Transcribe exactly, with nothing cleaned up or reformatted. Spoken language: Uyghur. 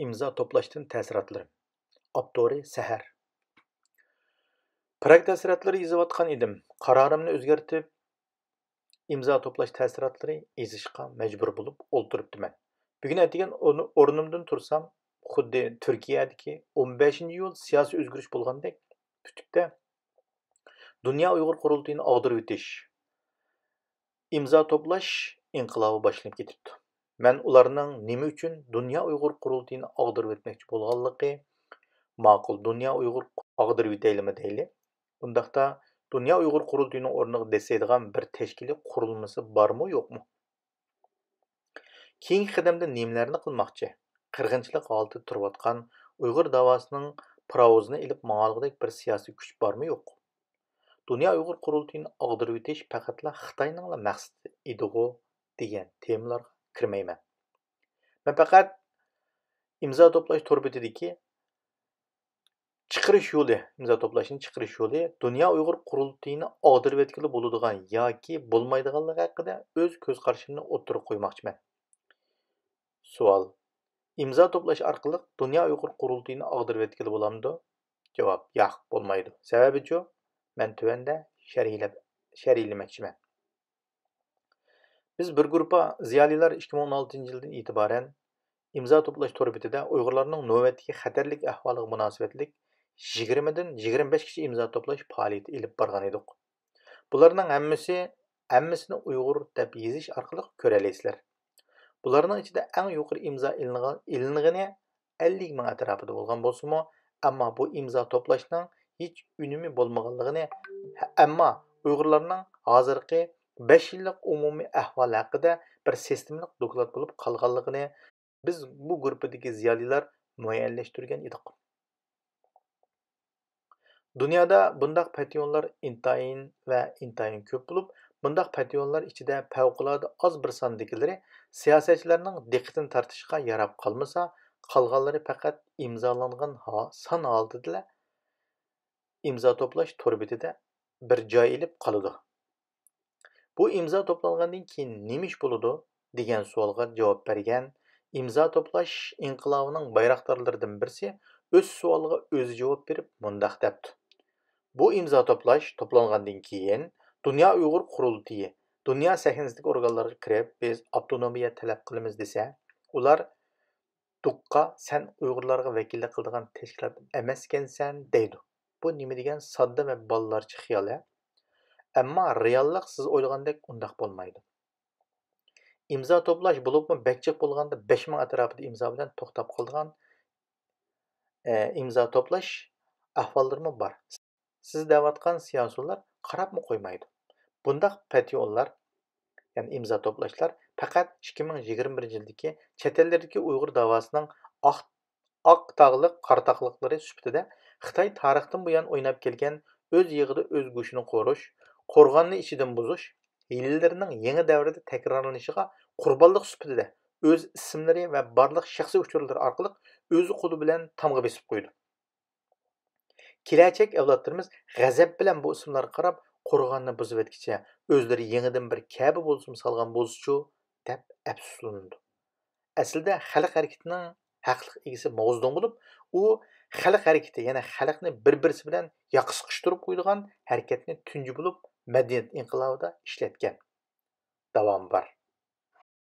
ئىمزا توپلاشتىن تەسىراتلىرىم. ئاپتورى سەھەر. پراگ تەسىراتلىرى يېزىۋاتقان ئىدىم. قارارىمنى ئۆزگەرتىپ، ئىمزا توپلاش تەسىراتلىرى يېزىشقا مەجبۇر بولۇپ ئولتۇرۇپتىمەن. بۈگۈن ئەتىگەن ئورنۇمدىن تۇرسام، خۇددى تۈركىيەدىكى ئون بەشىنچى ئىيۇل سىياسىي ئۆزگىرىش بولغاندەك پۈتۈپتە، دۇنيا ئۇيغۇر قۇرۇلتىيىنى ئاغدۇرۇۋېتىش، ئىمزا توپلاش ئىنقىلابى باشلىنىپ كېتىپتۇ. مەن ئۇلارنىڭ نېمە ئۈچۈن دۇنيا ئۇيغۇر قۇرۇلتىيىنى ئاغدۇرۇۋەتمەكچى بولغانلىقى، ماقۇل، دۇنيا ئۇيغۇر ئاغدۇرۇۋېتەيلىمۇ دەيلى. ئۇنداقتا، دۇنيا ئۇيغۇر قۇرۇلتىيىنىڭ ئورنىغا دەسسەيدىغان بىر تەشكىلىي قۇرۇلمىسى بارمۇ يوقمۇ؟ كېيىنكى قەدەمدە نېمىلەرنى قىلماقچى؟ قىرغىنچىلىق ھالىتىدە تۇرۇۋاتقان ئۇيغۇر داۋاسىنىڭ پىراۋىزىنى ئېلىپ ماڭالىغۇدەك بىر سىياسىي كۈچ بارمۇ يوق؟ دۇنيا ئۇيغۇر قۇرۇلتىيىنى ئاغدۇرۇۋېتىش پەقەتلا خىتاينىڭلا مەقسىتى ئىدىغۇ دېگەن تېمىلارغا كىرمەيمەن. مەن پەقەت ئىمزا توپلاش تور بېتىدىكى چىقىرىش يولى، ئىمزا توپلاشنى چىقىرىش يولى دۇنيا ئۇيغۇر قۇرۇلتىيىنى ئاغدۇرۇۋەتكىلى بولىدىغان ياكى بولمايدىغانلىقى ھەققىدە ئۆز كۆز قارىشىمنى ئوتتۇرىغا قويماقچىمەن. سوئال: ئىمزا توپلاش ئارقىلىق دۇنيا ئۇيغۇر قۇرۇلتىيىنى ئاغدۇرۇۋەتكىلى بولامدۇ؟ جاۋاب: ياق، بولمايدۇ. سەۋەبىچۇ؟ مەن تۆۋەندە شەرھلەپ، شەرھلىمەكچىمەن. بىز بىر گۇرۇپپا زىيالىيلار ئىككى مىڭ ئون ئالتىنچى يىلدىن ئېتىبارەن ئىمزا توپلاش تور بېتىدە ئۇيغۇرلارنىڭ نۆۋەتتىكى خەتەرلىك ئەھۋالىغا مۇناسىۋەتلىك يىگىرمىدىن يىگىرمە بەشكىچە ئىمزا توپلاش پائالىيىتى ئېلىپ بارغان ئىدۇق. بۇلارنىڭ ھەممىسى، ھەممىسىنى ئۇيغۇر دەپ يېزىش ئارقىلىق كۆرەلەيسىلەر. بۇلارنىڭ ئىچىدە ئەڭ يۇقىرى ئىمزا ئېلىنغان، ئېلىنغىنى ئەللىك مىڭ ئەتراپىدا بولغان بولسىمۇ، ئەمما بۇ ئىمزا توپلاشنىڭ ھېچ ئۈنۈمى بولمىغانلىقىنى، ئەمما ئۇيغۇرلارنىڭ ھازىرقى بەش يىللىق ئومۇمىي ئەھۋالى ھەققىدە بىر سىستېمىلىق دوكلات بولۇپ قالغانلىقىنى بىز بۇ گۇرۇپپىدىكى زىيالىيلار مۇئەييەنلەشتۈرگەن ئىدۇق. دۇنيادا بۇنداق پەتىيونلار ئىنتايىن ۋە ئىنتايىن كۆپ بولۇپ، بۇنداق پەتىيونلار ئىچىدە پەۋقۇلئاددە ئاز بىر ساندىكىلىرى سىياسەتچىلەرنىڭ دىققىتىنى تارتىشقا ياراپ قالمىسا، قالغانلىرى پەقەت ئىمزالانغان ھا-، سان ھالىتىدىلا ئىمزا توپلاش تور بېتىدە بىر جاي ئېلىپ قالىدۇ. بۇ ئىمزا توپلانغاندىن كېيىن نېمە ئىش بولىدۇ؟ دېگەن سوئالغا جاۋاب بەرگەن ئىمزا توپلاش ئىنقىلابىنىڭ بايراقدارلىرىدىن بىرسى ئۆز سوئالىغا ئۆزى جاۋاب بېرىپ مۇنداق دەپتۇ: بۇ ئىمزا توپلاش توپلانغاندىن كېيىن، دۇنيا ئۇيغۇر قۇرۇلتىيى، دۇنيا سەھنىسىدىكى ئورگانلارغا كىرىپ، بىز ئاپتونومىيە تەلەپ قىلىمىز دېسە، ئۇلار دۇققا، سەن ئۇيغۇرلارغا ۋەكىللىك قىلىدىغان تەشكىلات ئەمەسكەنسەن دەيدۇ. بۇ نېمە دېگەن ساددا ۋە بالىلارچە خىيال ھە؟ ئەمما رېئاللىق سىز ئويلىغاندەك ئۇنداق بولمايدۇ. ئىمزا توپلاش، بولۇپمۇ بەك جىق بولغاندا بەش مىڭ ئەتراپىدا ئىمزا بىلەن توختاپ قالىدىغان، ئە، ئىمزا توپلاش ئەھۋاللىرىمۇ بار. سىز دەۋاتقان سىياسىيونلار قاراپمۇ قويمايدۇ. بۇنداق پەتىيونلار، يەنى ئىمزا توپلاشلار پەقەت ئىككى مىڭ يىگىرمە بىرىنچى يىلدىكى چەت ئەللەردىكى ئۇيغۇر داۋاسىنىڭ ئاق، ئاق تاغلىق، قارا تاغلىقلىرى سۈپىتىدە خىتاي تارىختىن بۇيان ئويناپ كەلگەن ئۆز يېغىدا ئۆز گۆشىنى قورۇش، قورغاننى ئىچىدىن بۇزۇش ھىيلىلىرىنىڭ يېڭى دەۋردە تەكرارلىنىشىغا قۇربانلىق سۈپىتىدە ئۆز ئىسىملىرى ۋە بارلىق شەخسىي ئۇچۇرلىرى ئارقىلىق ئۆز قولى بىلەن تامغا بېسىپ قويىدۇ. كېلەچەك ئەۋلادلىرىمىز غەزەپ بىلەن بۇ ئىسىملارغا قاراپ، قورغاننى بۇزۇۋەتكىچە ئۆزلىرى يېڭىدىن بىر كەبە بولسىمۇ سالغان بولسىچۇ، دەپ ئەپسۇسلىنىدۇ. ئەسلىدە خەلق ھەرىكىتىنىڭ ھەقلىق ئىگىسى ماۋزېدۇڭ بولۇپ، ئۇ خەلق ھەرىكىتى، يەنى خەلقنى بىر-بىرسى بىلەن ياقا سىقىشتۇرۇپ قويىدىغان ھەرىكەتنى تۇنجى بولۇپ مەدەنىيەت ئىنقىلابىدا ئىشلەتكەن. داۋامى بار.